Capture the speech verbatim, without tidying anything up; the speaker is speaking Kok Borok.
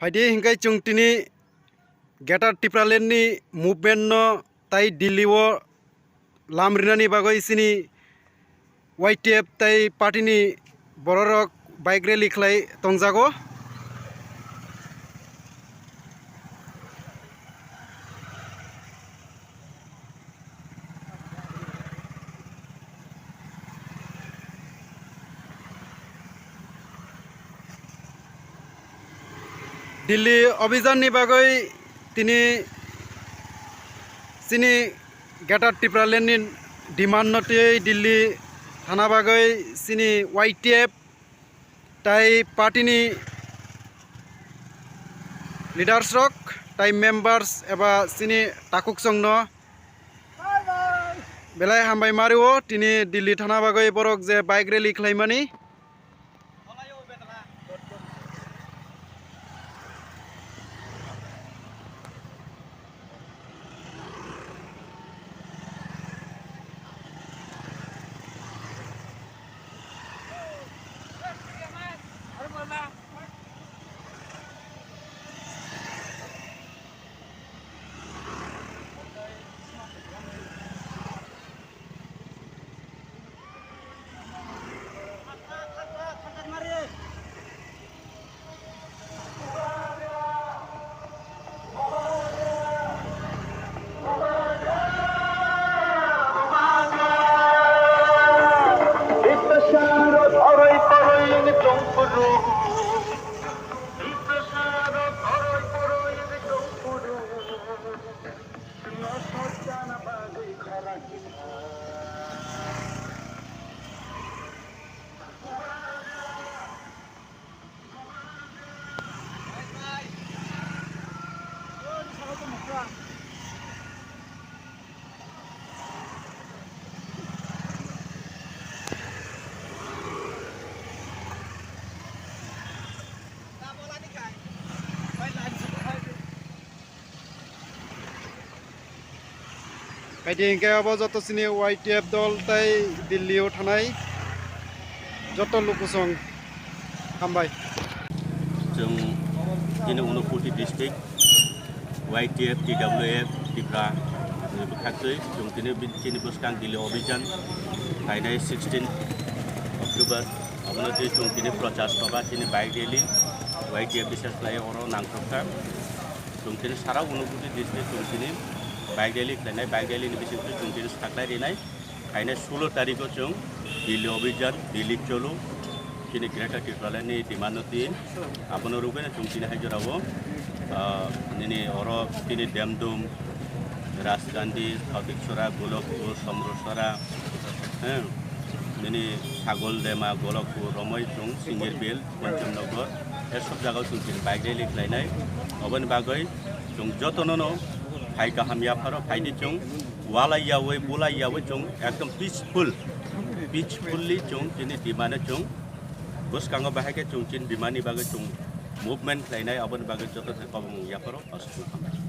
Phaidi hinkhai chwng tini Greater Tipraland ni movement no tai Delhi o lam rinani bagwi chini Y T F tai party ni bororok bike rally khlai tongjago. Delhi obhijan ni bagwi tini chini Greater Tipraland ni demand no twiwi Delhi thana bagwi chini Y T F tai party ni leaders rok tai members eba chini takhuk chwng no belai hambai mario tini Delhi thana bagwi borok je bike rally khlaimani. Phaidi hinkhe abo joto chini Y T F dol tai Delhi o thanai joto lukusong hambai. Chwng tini Unakoti district Y T F, T W F, Tipra ni bwkhaktwi chwng tini bi-, chini bwskang Delhi obhijan khainai sixteen October. Abono twi chwng tini prochar sabha chini bike rally Y T F bises khlai oro nangkukha. Chwng tini sara Unakoti district chwng tini bike rally khlainai, bike rally ni bisingtwi chwng tini saklai rinai. Khainai sulo tarikh o chwng Delhi obhijan, Delhi cholo, chini Greater Tipraland ni demand no tin. Abono rwgwino chwng tini hai jorao, ah, nini oro tini Demdum, Rajkandi, Phatikchara, Golokpur, Somrosara, eh, nini Sagoldema, Golokpur, romoi chwng Singerbil, Kanchannagar, e sob jagao chwng tini bike rally khlainai. Oboni bagwi chwng jotono no phai kaham yapharo phaidi chwng walai yawi bulai yawi chwng ekdom peaceful, peacefully chwng chini demand no chwng bwskango bahai khe chwng chini demand ni bagwi chwng movement khlainai, oboni bagwi joto thai kobong yapharo aswk hambai.